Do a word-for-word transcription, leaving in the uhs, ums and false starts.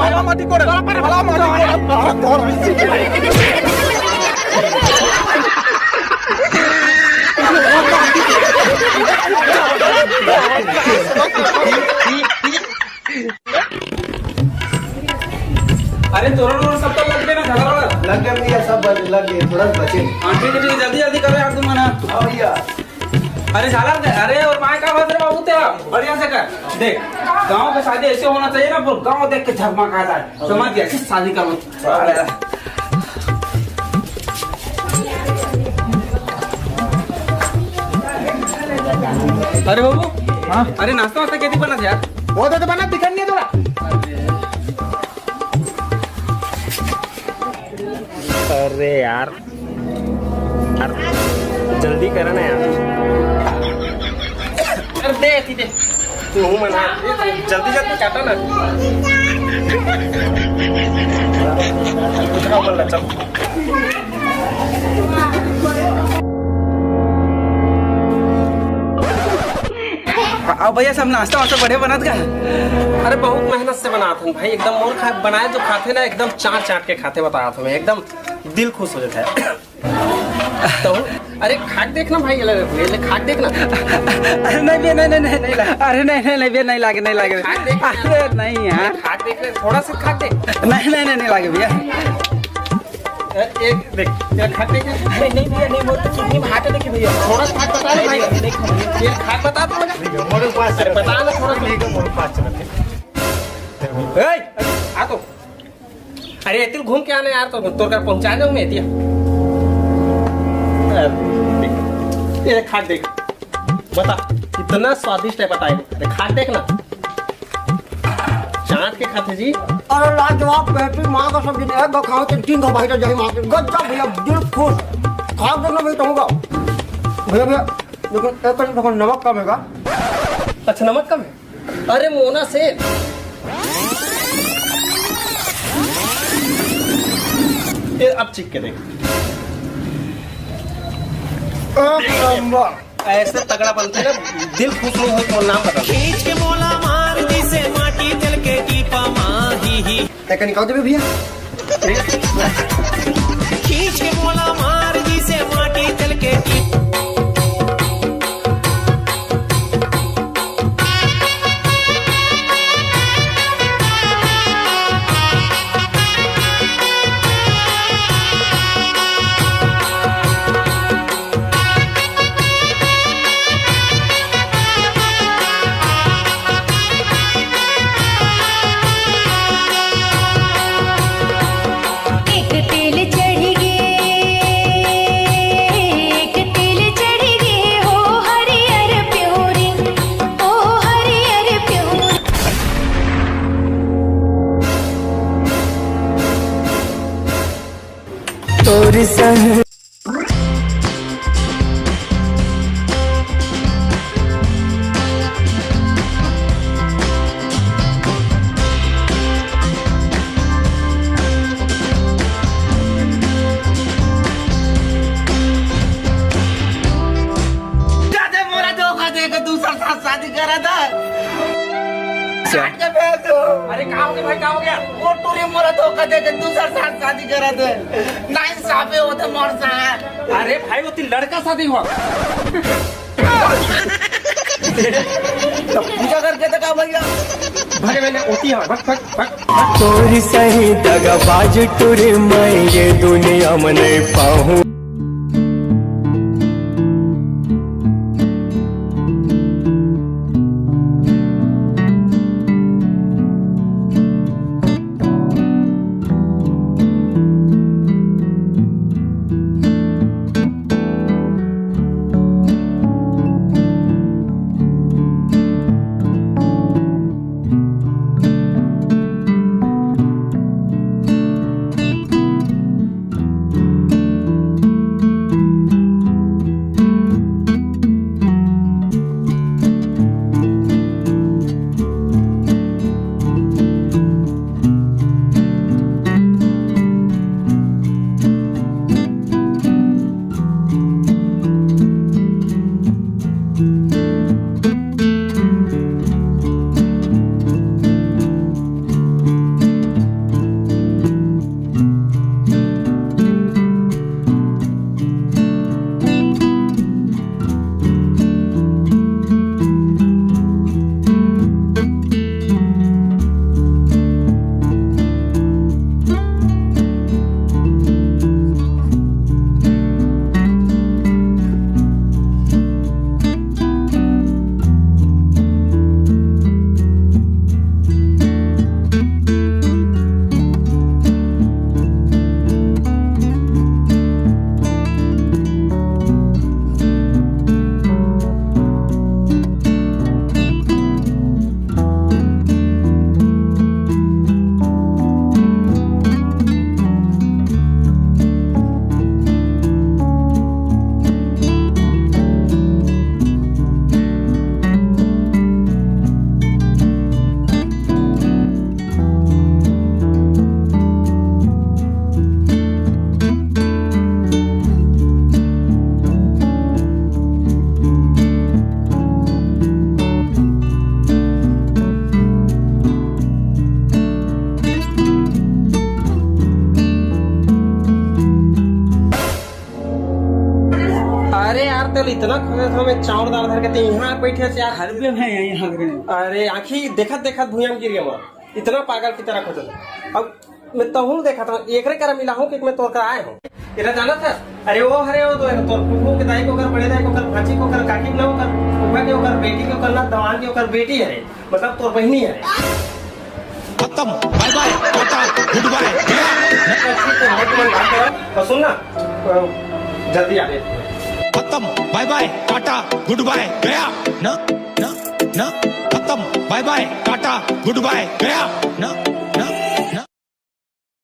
ভালা মাটি করে, ভালা মাটি করে। अरे तोरण वोरण सब तो लग गए ना, झालर वालर? लग गए भैया, सब बज-, लग गए, थोड़ा सा बचे। हाँ, ठीक है, ठीक है, जल्दी जल्दी करो यार तुम, है ना? हाँ भैया। अरे झालर दे, अरे और माय का बात रे बाबू तेरा, बढ़िया से कर। देख, गांव के शादी ऐसे होना चाहिए ना, पूरा गांव देख के झगमगा जाए, समझ गया? किस शादी का मतलब? अरे बाबू, हाँ? अरे नाश्ता वास्ता कैसे बना था यार? वो तो, तो बना, दिखा नहीं है थोड़ा। अरे यार, यार, जल्दी करा ना यार। अरे दे, दे, दे। तू हूँ मना, जल्दी जल्दी काटा ना। चल। अब भैया सब नाश्ता वास्ता बढ़िया बनत का? अरे बहुत मेहनत से बनात हन भाई, एकदम मोर खा बनाए जो खाथे ना, एकदम चाट चाट के खाथे, बतात हन एकदम दिल खुश हो जाता है। तो अरे खा के देखना भाई, ये ले, ये ले, खा के देखना। अरे नहीं भैया, नहीं, नहीं, नहीं, नहीं ला-, अरे नहीं, नहीं, नहीं भैया, नहीं लागे, नहीं लागे। खा के देखना। अरे नहीं यार। खा के देखना, थोड़ा सा खा के देख। नहीं, नहीं, नहीं, नहीं लागे भैया। ए, एक देख, ये खा के देख। नहीं, नहीं भैया, नहीं, वो तो किडनी में हार्ट है, देखिए भैया। थोड़ा सा खा के बता दे भाई। ये खा के बता दे मुझे। मोरे पास अरे बता ना थोड़ा सा। मोरे पास चलत हे। ए, आ तो। अरे एतिल घूम के आना यार, तो तोर कर पहुंचा जाऊं मैं एतिया। ये खा देख, बता कितना स्वादिष्ट है, बताए। अरे खा देख ना, चाट के खाथे जी। अरे लाजवाब बेहतरीन माँ का सब्जी है, खाओ तो तीन गो भाई तो जाए माँ के, गजब भैया, दिल खुश। खा देना भाई, कहूँगा भैया, भैया, लेकिन एक तो नमक कम है का? अच्छा, नमक कम है। अरे मोना से ये अब चीख के देख। एक नंबर। ऐसे तगड़ा बनते ना, दिल खुश नहीं हो तो नाम बता। खींच के मोला मार दिसे माटी तेल के टीपा मा ही ही। तैं का निकाल देबे भैया। खींच के मोला मार दिसे माटी तेल के टीपा। एक तेल चढ़ गे, एक तेल चढ़ गे हो हरियर प्योरी, ओ हरियर प्योरी। तोर संग जादे मोला धोखा दे के दूसर साथ शादी करा था। अच्छा। काट के फेंक दो। अरे का हो गया भाई, का हो गया? वो टूरी मोला धोखा दे के दूसर साथ शादी करा था। नाइंसाफी होथे मोर साथ। अरे भाई, वो तें लड़का शादी हुआ। तो पूजा करके तो का भैया? भागे भैया, होती है, भग, भग, भग। तोर सही दगाबाज टूरी मैं ये दुनिया में नहीं पाहूँ। इतना खगत हवे, चाउर दाल धर के ते इहाँ बैठे हस यार। घर पे मैं यहीं हग रहे हैं। अरे, आँखी देखत देखत भुइयां में गिर गया, इतना पागल की तरह खोजत। अब मैं तहूँ देखत हूँ, एकरे करा मिला हूँ कि मैं तोर करा आए हूँ। एला जानत हस? अरे, वो हरे, वो तो तोर फूफू के दाई के, ओकर बड़े दाई के, ओकर भांची के, ओकर काकी के, ना ओकर फूफा के, ओकर बेटी के, ओकर ना दवान के, ओकर बेटी हरे, मतलब तोर बहिनी हरे। खत्म, bye bye, Tata, good bye, गया। और सुन ना, अ, जल्दी आ। खत्म, bye bye, Tata, good bye, गया। ना, ना, ना, खत्म, bye bye, Tata, good bye, गया। ना।